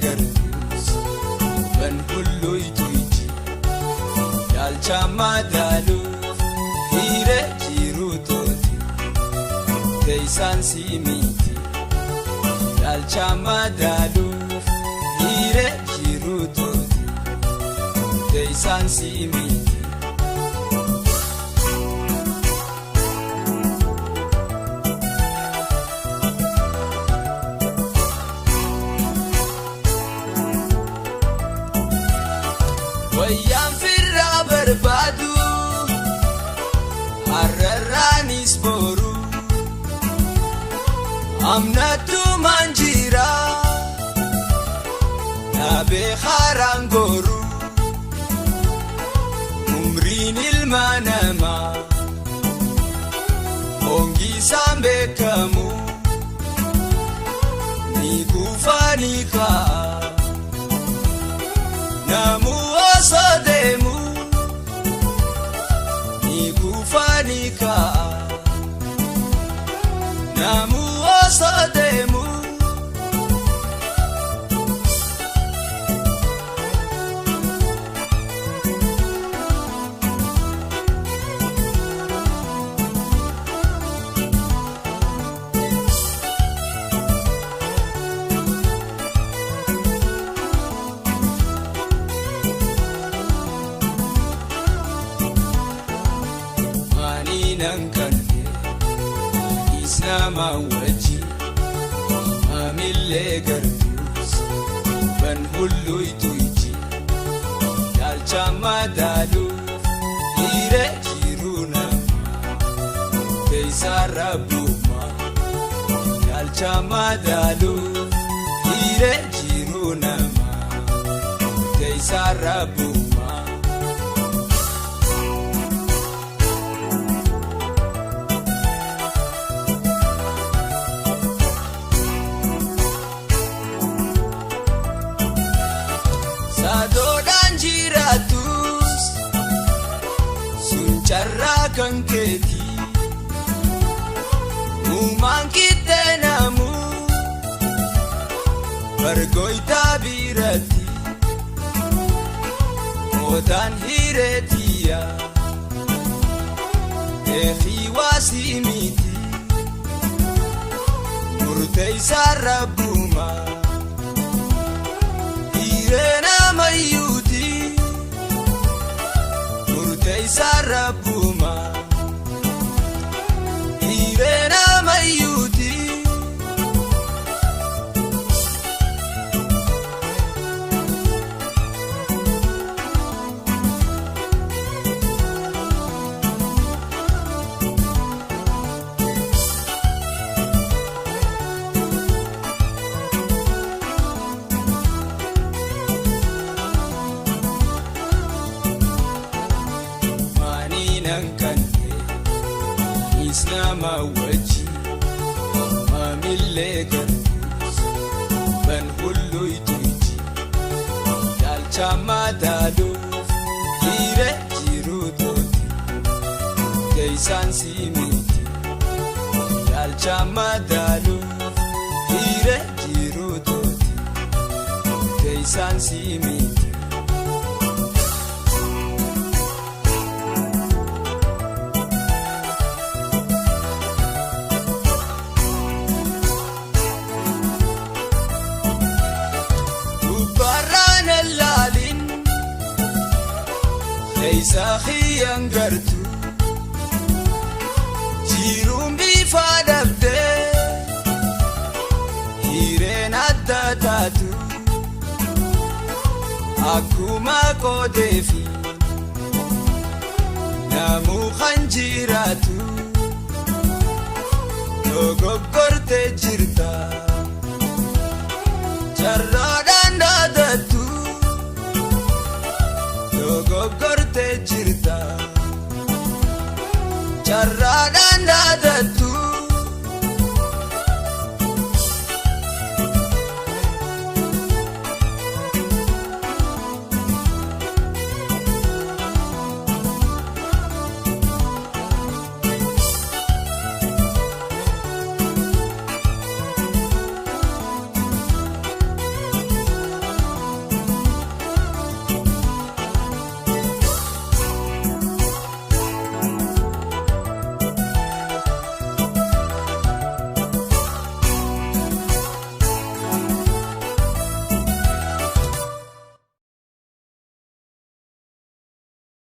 Gartuus ban hulluytu iji yaalcha madaaluuf hiire jiruu tooti teessaan si miti yaalcha madaaluuf hiire jiruu tooti teessaan si miti. Wayyaan firraa barbaadu har'arraanis boru amnattumaan jira dhaabee haaraan goru umriin ilma namaa hongisaan beekamu ni kufa ni ka'a. Namu osoo deemu ni kufa ni ka'a. Namu osoo deemu. Maanii nan kanne islaamaa wajji maamillee gartuus ban hulluytu iji yaalcha madaaluuf hiire jiruu nama teessaa rabbuma yaalcha madaaluuf hiire jiruu nama teessaa rabbuma. Saadoodhaan jiraatus sun carraa kan keeti uumaan qixxee namu bargoytaa biratti qoodaan hireetiya beekii waasii miti murteessaa rabbuma. Hiiree namayyuuti murteessaa rabbuma. Hiiree namayyuuti. Maanii nan kanne islaama wajji maamillee gartuus ban hulluytu iji yaalcha madaaluuf hiire jiruu tooti teessaan si miti yaalcha madaaluuf hiire jiruu tooti teessaan si miti. Gubbaarraan allaalin keessa kiyyaan gartu jiruun bifa dhabdee hireen adda taatu akkuma qoodeefi namuu kan jiraatu dogoggortee jirta. Carraadhaan dhaadattu dogoggortee jirta. Carraadhaan.